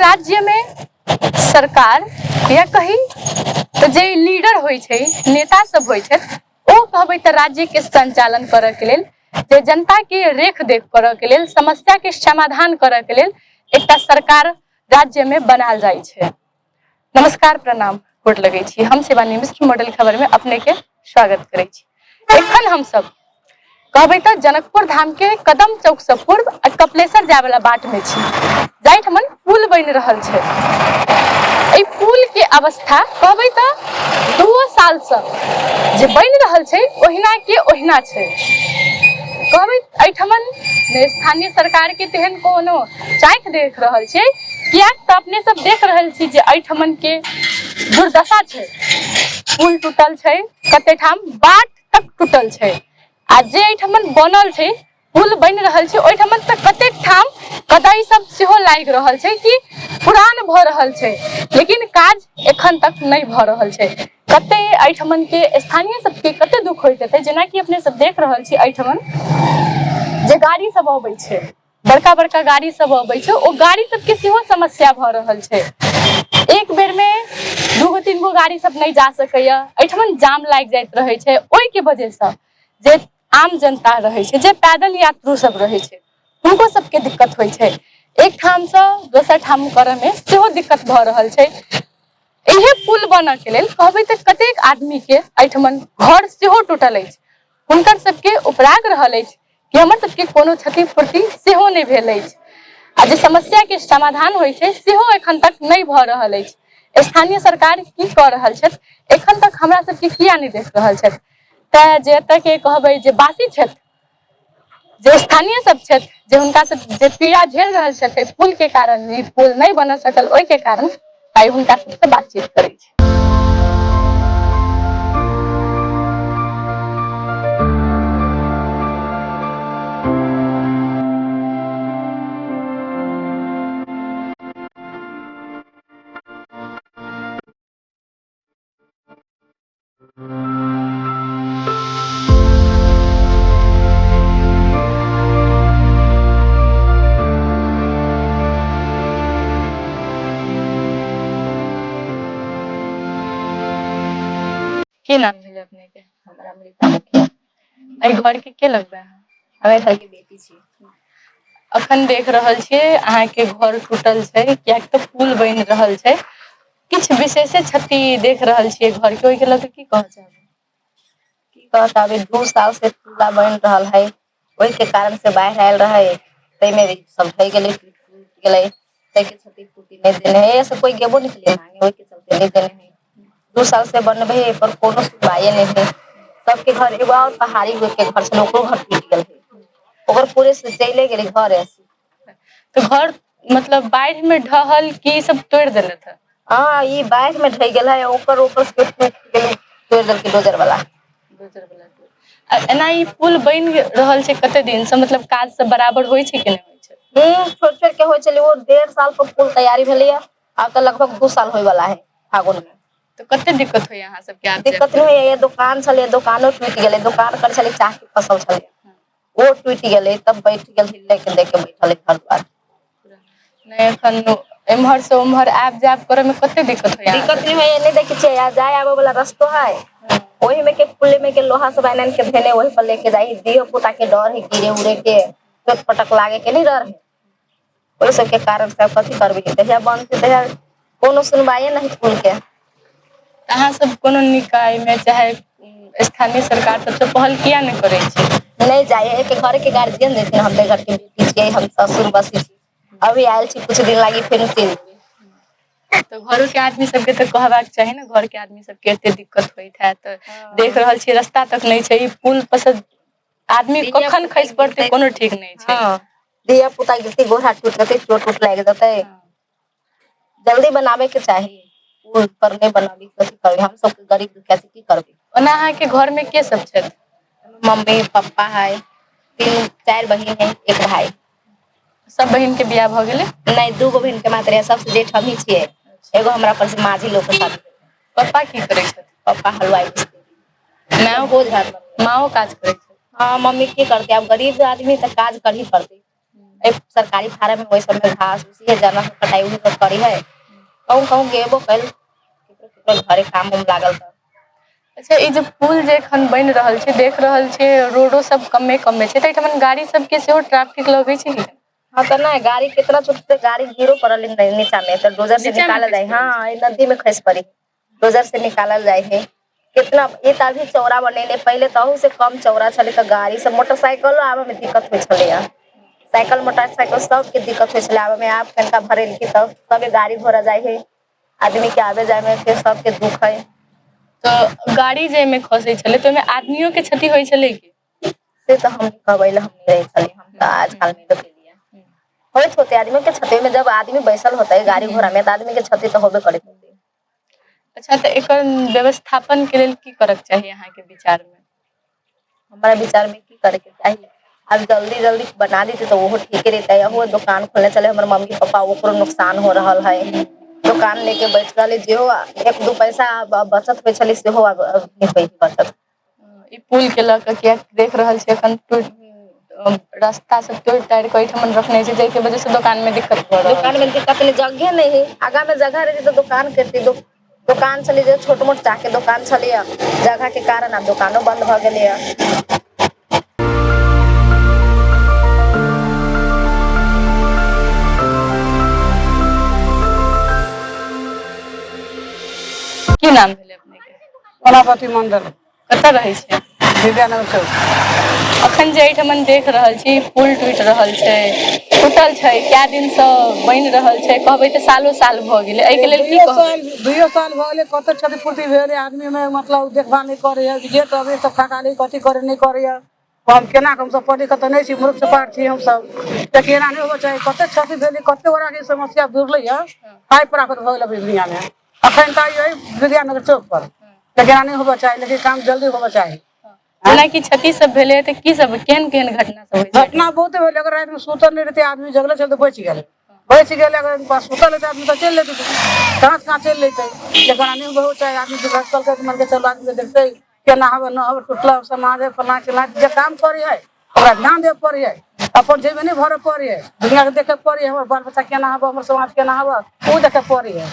राज्य में सरकार या कही तऽ जे लीडर होइ छै, नेता सब होइ छै, ओ कहबै तऽ राज्य के संचालन करऽ के लेल, जे जनता के रेख देख करऽ के लेल, समस्या के समाधान करऽ के लेल एकटा सरकार राज्य में बनायल जाइ छै। नमस्कार, प्रणाम, गोर लगै छी। हम शिवानी मिश्र मॉडल खबर में अपने के स्वागत करै छी। एखन हम सब कहबै तऽ जनकपुर धाम के कदम चौक से पूर्व आ कपिलेश्वर जाय वाला बाट में छी, जाहिठमन पुल बनि रहल छै। एहि पुल के अवस्था कहबै तऽ 2 साल से जे बनि रहल छै ओहिना के ओहिना छै। कहबै एहिठमन स्थानीय सरकार के तेहन कोनो चाँखि देख रहल छै, कियाक तऽ अपने सब देख रहल छी जे एहिठमन के दुर्दशा छै। पुल टूटल छै, कते ठाम बाट तक टूटल छै, आ जे एहिठमन बनल छै, पुल बनि रहल छै, ओहिठमन तऽ कतेक ठाम कदई सब सेहो लागि रहल छै कि पुरान भऽ रहल छै, लेकिन काज एखन तक नहि भऽ रहल छै। कते एहिठमन के स्थानीय सबके कते दुख होइत हेतै। जेनाकि अपने सब देख रहल छी, एहिठमन जे गाड़ी सब अबै छै, बड़का बड़का गाड़ी सब अबै छै, ओ गाड़ी सबके सेहो समस्या भऽ रहल छै। एक बेर मे 2 गो 3 गो गाड़ी सब नहि जा सकैया, एहिठमन जाम लागि जाइत रहै छै। ओहिके वजहसँ जे आम जनता रहै छै, जे पैदल यात्रु सब रहै छै, हुनको सबके दिक्कत होइ छै। एक ठामसँ दोसर ठाम करऽ मे सेहो दिक्कत भऽ रहल छै। इहे पुल बनऽ के लेल कहबै तऽ कतेक आदमी के एहिठमन घर सेहो टूटल अछि। हुनकर सबके उपराग रहल अछि कि हमर सबके कोनो क्षतिपूर्ति सेहो नहि भेल अछि, आ जे समस्या के समाधान होइ छै सेहो एखन तक नहि भऽ रहल अछि। स्थानीय सरकार की कऽ रहल छथि? एखन तक हमरा सबके किया नहि देख रहल छथि? तऽ जे एतऽ के कहबै जे वासी छथि, जे स्थानीय सब छथि, जे हुनका सब जे पीड़ा झेल रहल छथि पुल के कारण, ई पुल नहि बन सकल ओहि के कारण, आइ हुनका सबसँ बातचीत करै छी। की नाम भेल अपने के? हमरा अमृता मुखिया। एहि घर के के लगबै अहाँ? हम एहि घर के बेटी छी। अखन देख रहल छियै अहाँके घर टूटल छै, कियाकि तऽ पुल बनि रहल छै। किछु विशेषे क्षति देख रहल छियै घर के, ओहिके लऽ कऽ की कहऽ चाहबै? की कहऽ चाहबै, 2 साल से पुला बनि रहल है, ओहिके कारण से बाढ़ि आयल रहै, ताहिमे सब ढहि गेलै, टूटि गेलै, ताहिके क्षतिपूर्ति नहि देने है। एहिसँ कोइ गेबो नहि केलै मांगे, ओहिके चलते नहि देने है। 2 साल से बनबे है पर कोनो सुनवाइए नहि है। सबके घर, एगो और पहाड़ी के घर छलै, ओकरो घर टूटि गेल है, ओकर पूरे से चले गेलै घर। तऽ घर मतलब बाढ़ि में ढहल की सब तोड़ि देलक है? हाँ, ई बाढ़ि में ढहि गेल है, ओकर ऊपर से टूटि गेलै, तोड़ि देलकै डोजर वाला। डोजर वाला तोड़ि। आ एना ई पुल बनि रहल छै कते दिन से, मतलब काज सब बराबर होइ छै कि नहि होइ छै? छोड़ छोड़ के होइ छलै। ओ 1.5 साल पर पुल तैयारी भेलैया, आब तऽ लगभग 2 साल होय वाला है फागुन में। तऽ कते दिक्कत होइया अहाँ सबके आब? दिक्कत नहि होइया। दोकान छलै, दोकानो टूटि गेलै। दोकान करै छलै, चाह के फसल छलै, ओ टूटि गेलै, तब बैठ गेल, लेके दे के बैठल घर द्वार। नहि, एखन एम्हर से उम्हर आबि जायब करऽ मे कते दिक्कत होइया? दिक्कत नहि होइया। नहि देखै छियै, जाय आबै वाला रस्तो है, ओहि में के पुले में के लोहा सब आनि आनि के धेने ओहि पर लेके जाइ। धियो पुता के डर है, गिरे उरे के, चोट पटक लागे के नहीं डर है। ओहि सबके कारण से कथी करबै? तहिया बनतै तहिया कोनो सुनवाइए नहीं पुल के। अहाँ सब कोनो निकाय में चाहे स्थानीय सरकार सबसे पहल किया नहि करै छी? नहि जाइ है, घर के गार्जियन देथिन। हम तऽ घर के बेटी छियै, हम ससुर बसी छी, अभी आयल छी कुछ दिन लागी, फेर चलि जेबै। तऽ घरो के आदमी सबके तऽ कहबाक चाही ने, घर के आदमी सबके एते दिक्कत होइत हैत। देख रहल छियै रास्ता तक नहि छै, ई पुल पर से आदमी कखन खसि पड़तै कोनो ठीक नहि छै। धिया पुता गिरतै, गोड़ हाथ टूटि जेतै, चोट उट लागि जेतै। जल्दी बनाबे के चाही पुल, पर नहि बनाबी, कथी करबै? हम सब गरीब दुखिया छी, की करबै? ओना अहाँके घर में के सब छथि? मम्मी पप्पा है, 3-4 बहिन है, एक भाई। सब बहिन के बियाह भऽ गेलै? नहि, 2 गो बहिन के मात्र है, सबसे जेठ हमही छियै। एगो हमरा पर से माझी लोग के शादी भेलै। पप्पा की करै छथि? पप्पा हलवाई मिस्त्री। माओ? भोज भात बनबै। माओ काज करै छथि? हाँ, मम्मी की करतै आब? गरीब आदमी तऽ काज करही पड़तै। एहि सरकारी फार्म है, ओहि सबमे घास उस है, जानवर सब कटाई उही सब करी है। कहूँ कहूँ गेबो कैल, केकरो केकरो घरे काम उम लागल तऽ। अच्छा, ई जे पुल जे एखन बनि रहल छै, देख रहल छै रोडो सब कमे कमे छै, तऽ एहिठमन गाड़ी सबके सेहो ट्रैफिक लगै छै कि? हाँ तऽ नहि, गाड़ी कितना छोट, गाड़ी गिरो पड़ल नीचा में तऽ डोजर से नीचा में निकालल खसि जाय। पड़ल? हाँ, ई नदी में खसि पड़ी, डोजर से निकालल जाय है। कितना ई तऽ अभी चौड़ा बनेने, पहिले तहू से कम चौड़ा छलै, तऽ गाड़ी सब मोटरसाइकिलो आबे में दिक्कत होइ छलैया। साइकिल मोटरसाइकिल सबके दिक्कत होइ छलै आबे में। आब कनिका भरेलकी तब सबे गाड़ी घोड़ा जाइ है, आदमी के आबे जाय में फेर सबके दुख है। तऽ गाड़ी जे एहिमे खसै छलै तऽ ओहिमे आदमियो के क्षति होइ छलै की? से तऽ हम कहबै लए हम नहि रहै छलियै, हम तऽ आजकल में तो गेलियै। होइत होते आदमी के क्षति में, जब आदमी बैसल होते गाड़ी घोड़ा में तऽ आदमी के क्षति तऽ होबे करैत होते। अच्छा, तऽ एकर व्यवस्थापन के लेल की करक चाही अहाँके विचार में? हमारा विचार में की करे के चाही, अब जल्दी जल्दी बना देते तो ओहो ठीके रहते। ओहो दुकान खोलने चले हमर मम्मी पापा, ओकरो नुकसान हो रहल है। दुकान लेके बैठ रहले, जेहो एक दू पैसा अब बचत होइ छलै सेहो आब नहि होइ बचत। ई पुल के लऽ कऽ कियाक देख रहल छी एखन टूटि रास्ता सब तोड़ि ताड़ि कऽ एहिठमन रखने छै, जाहिके वजह से दोकान में दिक्कत भऽ रहल दुकान छै। में दिक्कत नहीं, जगह नहीं है। आगा में जगह रहे तो दुकान करती। दुकान छलै जे छोट मोट चाह के दुकान छलै, जगह के कारण आब दुकानो बंद भऽ गेलै। की नाम भेलै अपने के? कलापति मंडल। कतऽ रहै छियै? विद्यानगर चौक। अखन जे एहिठमन देख रहल छी पुल टूटि रहल छै, टूटल छै, कए दिनसँ बनि रहल छै, कहबै तऽ सालो साल भऽ गेलै, एहिके लेल की दुइयो कहबै? साल, 2 साल भऽ गेलै। कते क्षतिपूर्ति भेलै आदमी में, मतलब देखभाल नहि करैए, गेट अबै सब खा कथी करे नहि करैए। हम केना कऽ, हमसब पढ़ लिख तऽ नहि छी, मूर्ख सुपार छी हमसब, लेकिन एना नहि होबऽ चाही। कते क्षति भेलै, कते गोरा के समस्या जुड़लै यऽ, पाइ प्राप्त भऽ गेल अभी दुनिया में अखन तऽ यही विद्यानगर चौक पर, लेकिन एना नहि होबऽ चाही, लेकिन काम जल्दी होबऽ चाही। जेनाकि क्षति सब भेलै तऽ की सब, केहन केहन घटना सब होइ छै? घटना बहुत भेलै। अगर रातिमे सुतल नहि रहतै आदमी, जगले छल तऽ बचि गेलै, बचि गेलै। अगर पास सुतल रहतै आदमी तऽ चलि लेतै, कहाँ से कहाँ चलि लेतै। लेकिन नहि बहुत चाही आदमी के कल के मान के चलो, आदमी के देखतै केना हवे न हवे, टूटल समाज है, फलाना चिल्लाना, जे काम करी है ओकरा ध्यान देबऽ पड़ै है, अपन जेबे नहि भरऽ पड़ै है, दुनिया के देखे पड़ै है। हमर बाल बच्चा केना हबे, हमर समाज केना हबे, ओ देखे पड़ै है।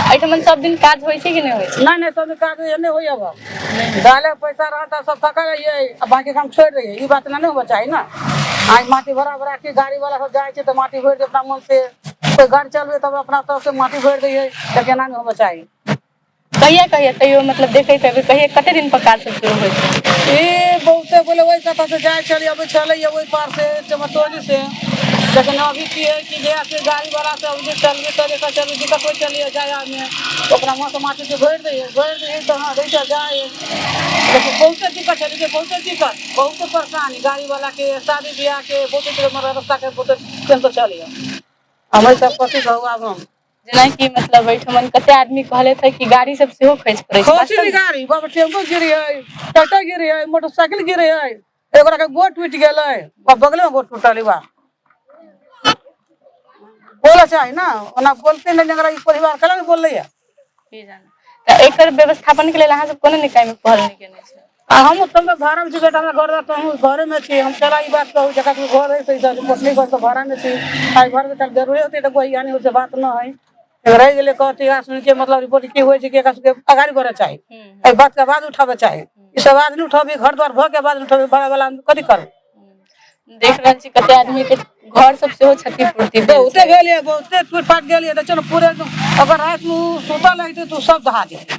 एहिठमन सब दिन काज होइ छै कि नहि होइ छै? नहि नहि, सब काज नहि होइए। डाले पैसा रहता सब थका रहियै आ बाकी काम छोड़ि दैयै, ई बात नहि होबऽ चाही ने। आइ माटी भरा भरा के गाड़ी वाला सब जाइ छै तऽ माटी भरि दै अपना मन से, कोइ गाड़ी चलबै तब अपना तरफ से माटी भरि दैयै, लेकिन एना नहि होबऽ चाही। कहिया कहिया तैयो मतलब देखैत हेबै, कहिया कते दिन पर काज सब शुरू होइ छै? ई बहुते बोले ओहि कतऽ से जाइ छलियै, अबै छलैया ओहि पार से, चमटोली से। लेकिन अभी की है कि जे से गाड़ी वाला सब जे चलबे चले तऽ चलबे, दिक्कत होइ छलैया जाय आबे में, ओकरा वहाँ से माटी के भरि दैयै, भरि दैयै तऽ हाँ रहि जाइ, लेकिन बहुते दिक्कत छलै जे बहुते दिक्कत, बहुते परेशानी गाड़ी वाला के, शादी बियाह के बहुते दिक्कत, रास्ता के बहुते टेंशन छलैया। हम सब कथी कहू आब हम? जेनाकि मतलब एहिठमन कते आदमी कहलथि है कि गाड़ी सब सेहो खसि पड़ै छै। खसी वास्तवमे? गाड़ी बाबा, टेम्पो गिरी है, ट्रैक्टर गिरी है, मोटरसाइकिल गिरी है, एगोरा के गोड़ टूटि गेलै, बा बगले में गोड़ टूटल है। बा बोलऽ चाही ना, ओना बोलते नहि, जकरा ई परिवार केना नहि बोललै। की जाने। तऽ एकर व्यवस्थापन के लेल अहाँ सब कोनो निकाय में पहल नहि केने छी? आ हम सब भाड़ा में छी बेटा, हमरा घर तऽ हम घरे में छी। हम चला ई बात कहू, जकरा घर है से पत्नी घर तऽ भाड़ा में छी। आइ घर में चल जरूरी होतै तऽ कोई यानी से बात न है, रहि गेलै कहती सुन के मतलब रिपोर्ट की होइ छै कि एकरा सबके अगाड़ी बढ़े चाही, एहि बात के आवाज उठाबे चाही। ई सब आवाज नहि उठाबी, घर द्वार भऽ के आवाज उठाबी, बड़ा वाला आदमी कथी करबै? देख रहल छी कते आदमी के घर सब सेहो क्षतिपूर्ति भेल बहुते छै। भेल ये, बहुते टूट फाट गेल ये। देखियौ ने पूरे एकदम, अगर राति मे ओ सुतल रहतै तऽ ओ सब दहा जेतै।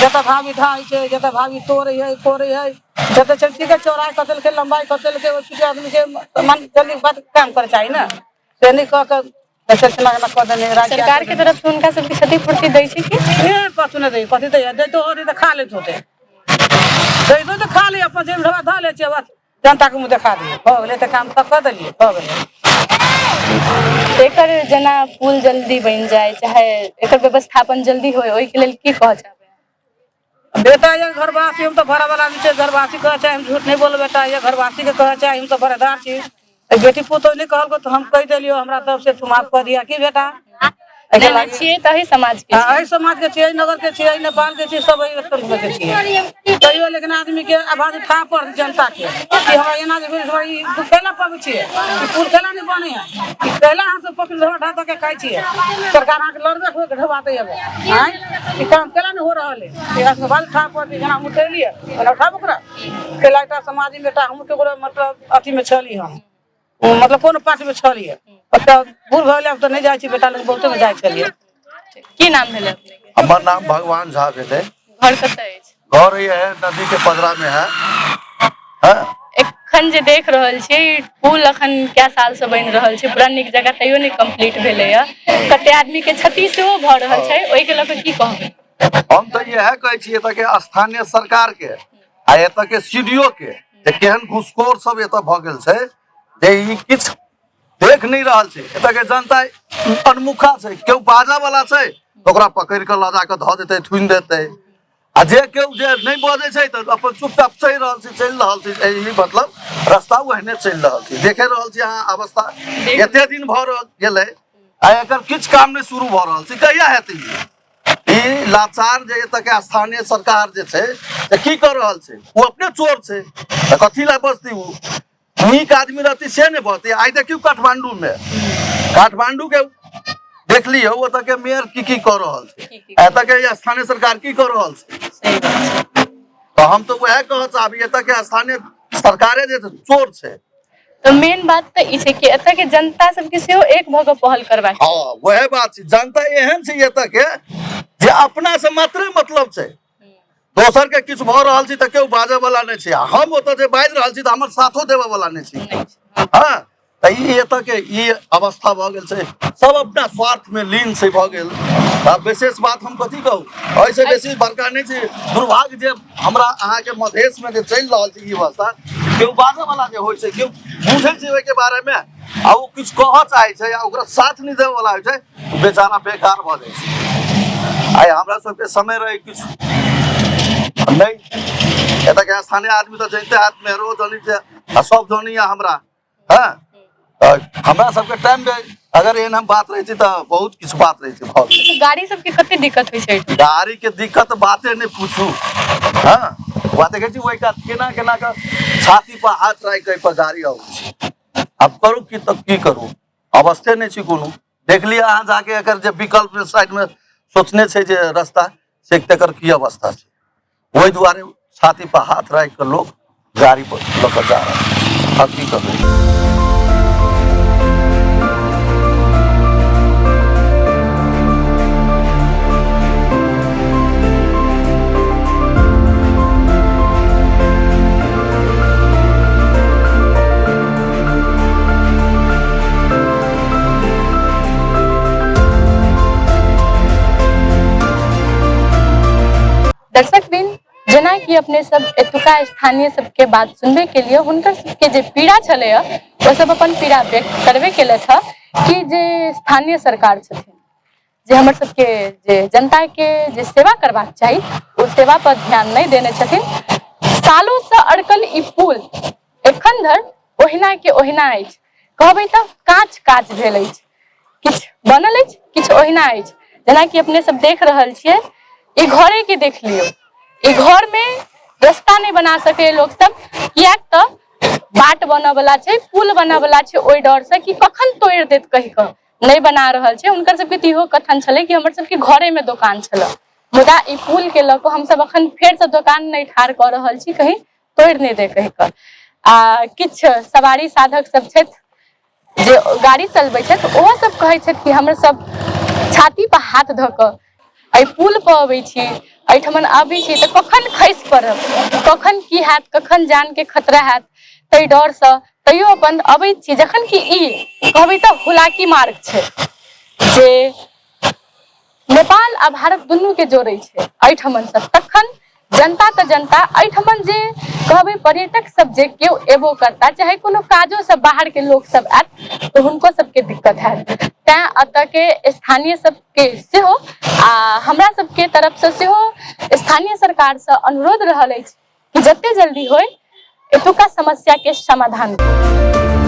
जतऽ भाभी ढाइ छै, जतऽ भाभी तोड़ै है, कोड़ै है, जतऽ छै ठीके चौड़ाइ कतेलकै, लम्बाइ कतेलकै, ओहि चीज आदमी के मन जल्दी बात काम करे चाही ने, से नहि कऽ के देखियौ केना केना कऽ देने राज्य। सरकार के तरफ से हुनका सबके क्षतिपूर्ति दै छै कि? ए कथु नहि दै, कथी दै? दैतो होतै तऽ खा लैत होतै, दैतो तऽ खा ले, अपन जेब ढोबा धऽ लै छै, बस जनता के मुँह देखा दियै, भऽ गेलै तऽ काम तऽ कऽ देलियै, भऽ गेलै। एकर जेना पुल जल्दी बनि जाय, चाहे एकर व्यवस्थापन जल्दी होय, ओहिके लेल की कहऽ चाहबै? बेटा, ये घरवासी, हम तऽ भाड़ा वाला आदमी छै, घरवासी कहै चाहे, हम झूठ नहि बोलबै बेटा, ये घरवासी के कहै चाहे, हम तऽ भाड़ेदार छी, बेटी पुतोह नहि कहलको तऽ हम कहि देलियौ, हमरा तरफ से तू माफ कऽ दिया की बेटा। एहिके नहि, लागी छियै तऽ एहि समाज के हाँ, एहि समाज के छियै, एहि नगर के छियै, एहि नेपाल के छियै, सब एहि के छियै। तैयो लेकिन आदमी के आवाज उठा पड़त जनता के कि हमरा एना जे भेल, हमरा ई केना पबै छियै, ई पुल केना नहि बनै है, ई केना अहाँ सब पकड़ ढोआ ढा के खाइ छियै, सरकार अहाँके लड़बे हुए ढोआ दैया। आँय, ई काम केना नहि हो रहल है? एकरा सबके आवाज उठा पड़त। जेना हम उठेलियै ओना उठाबू ओकरा केला। एकटा समाज में एकटा हम केकरो मतलब अथी में छली, हम मतलब कोनो पार्टी में छलियै, ओतऽ बूढ़ भऽ गेलै, आब तऽ नहि जाइ छी बेटा लग, बहुते में जाइ छलियै। की नाम भेलै अपने के? हमर नाम भगवान झा भेलै। घर कतऽ अछि? घर ये है, नदी के पदरा में है, है। एखन जे देख रहल छी पुल अखन कए साल से बनि रहल छै पूरा नीक जगह, तैयो नहि कम्प्लीट भेलैया। कते आदमी के क्षति सेहो भऽ रहल छै, ओहिके लऽ कऽ की कहबै? हम तऽ इएह कहै छी एतऽ के स्थानीय सरकार के आ एतऽ के सी डी ओ के जे केहन घुसखोर सब एतऽ भऽ गेल छै जे ई किछु देख नहि रहल छै। एतऽ के जनता अनमुखा छै। केओ बाजऽ वाला छै तऽ ओकरा पकड़ि कऽ लऽ जाकऽ धऽ देतै, थुनि देतै, आ जे केओ जे नहि बजै छै तऽ अपन चुपचाप चलि रहल छै, चलि रहल छै। ई मतलब रास्ता ओहने चलि रहल छै। देखे रहल छी अहाँ अवस्था, एते दिन भऽ गेलै आ एकर किछु काम नहि शुरू भऽ रहल छै। कहिया हेतै ई? ई लाचार जे एतऽ के स्थानीय सरकार जे छै से की कऽ रहल छै? ओ अपने चोर छै तऽ कथी लए बजतै? ओ नीक आदमी रहतै से नहि बजतै। आइ देखियौ काठमांडू मे, काठमांडू के देख लियौ, ओतऽ के मेयर की की कऽ रहल छै, एतऽ के स्थानीय सरकार की कऽ रहल छै। तऽ हम तऽ वएह कहऽ चाहबी, एतऽ के स्थानीय सरकारे जे चोर छै। तऽ मेन बात तऽ ई छै कि एतऽ के जनता सबके सेहो एक भऽ कऽ पहल करबाक। हँ, वएह बात छै। जनता एहन छै एतऽ के जे अपना से मात्रे मतलब छै, दोसर के किछु भऽ रहल छै तऽ केओ बाजऽ वाला नहि छै, आ हम ओतऽ जे बाजि रहल छी तऽ हमर साथो देबऽ वाला नहि छै। हँ, तऽ ई एतऽ के ई अवस्था भऽ गेल छै। सब अपना स्वार्थ में लीन छै भऽ गेल। आ विशेष बात हम कथी कहू, एहिसँ बेसी बड़का नहि छै। दुर्भाग्य जे हमरा अहाँके मधेशमे जे चलि रहल छै ई अवस्था, केओ बाजऽ वाला जे होइ छै, केओ बुझै छै ओहिके बारेमे आ ओ किछु कहऽ चाहै छै आ ओकरा साथ नहि देबऽ वाला होइ छै, बेचारा बेकार भऽ जाइ छै। आइ हमरा सबके समय रहै किछु नहि। एतऽ के स्थानीय आदमी तऽ जनिते हैत, मेहरो जनी छै आ सब जनैया हमरा। हँ, तऽ हमरा सबके टाइम मे अगर एहन हम बात रहै छै तऽ बहुत किछु बात रहै छै भऽ गेल। गाड़ी सबके कते दिक्कत होइ छै? गाड़ी के दिक्कत बाते नहि पूछू। हँ, बात देखै छी ओहि कात केना केना के छाती पर हाथ राखि के पर गाड़ी अबै छै। आब करू की तऽ की करू, अवस्थे नहि छै कोनो। देख लिअ अहाँ जाके, एकर जे विकल्प साइड मे सोचने छै जे रास्ता से, तकर की अवस्था छै। ओहि दुआरे छाती पर हाथ राखि कऽ लोक गाड़ी पर लऽ कऽ जा रहल छै। आब की करबै? दर्शक बिन, जेनाकि अपने सब एतुका स्थानीय सबके बात सुनबे के लिए, हुनकर सबके जे पीड़ा छलै ओ सब अपन पीड़ा व्यक्त करबे केलथि हँ कि जे स्थानीय सरकार छथिन, जे हमर सबके जे जनता के जे सेवा करबाक चाही, ओ सेवा पर ध्यान नहि देने छथिन। सालों से अड़कल ई पुल एखन धरि ओहिना के ओहिना अछि। कहबै तऽ काँच काँच भेल अछि, किछु बनल अछि, किछु ओहिना अछि। जेनाकि अपने सब देख रहल छियै, ई घरे के देख लियौ, ई घर में रास्ता नहि बना सकैए लोक सब, किएक तऽ बाट बनऽ वाला छै, पुल बनऽ वाला छै, ओहि डर से कि कखन तोड़ि देत कहि कऽ नहि बना रहल छै। हुनकर सबके तऽ इहो कथन छलै कि हमर सबके घरेमे दोकान छलै, मुदा ई पुलके लऽ कऽ हमसब अखन फेरसँ दोकान नहि ठाढ़ कऽ रहल छी, कहीं तोड़ि नहि दे कहि कऽ। आ किछु सवारी साधक सब छथि जे गाड़ी चलबै छथि, ओहो सब कहै छथि कि हमर सब छाती पर हाथ धऽ कऽ एहि पुल पर अबै छी, एहिठमन अबै छी तऽ कखन खसि पड़ब, कखन की हैत, कखन जानके खतरा हैत, ताहि डरसँ तैयो अपन अबै छी। जखन कि ई कहबै तऽ हुलाकी मार्ग छै जे नेपाल आ भारत दुनू के जोड़ै छै एहिठमन से, तखन जनता तऽ जनता एहिठमन जे कहबै पर्यटक सब जे केओ एबो करता, चाहे कोनो काजो सब बाहर के लोक सब आयत तऽ हुनको सबके दिक्कत हैत। तैं एतऽ के स्थानीय सबके सेहो आ हमरा सबके तरफ से सेहो स्थानीय सरकार से अनुरोध रहल अछि कि जते जल्दी होय एतुका समस्या के समाधान करू।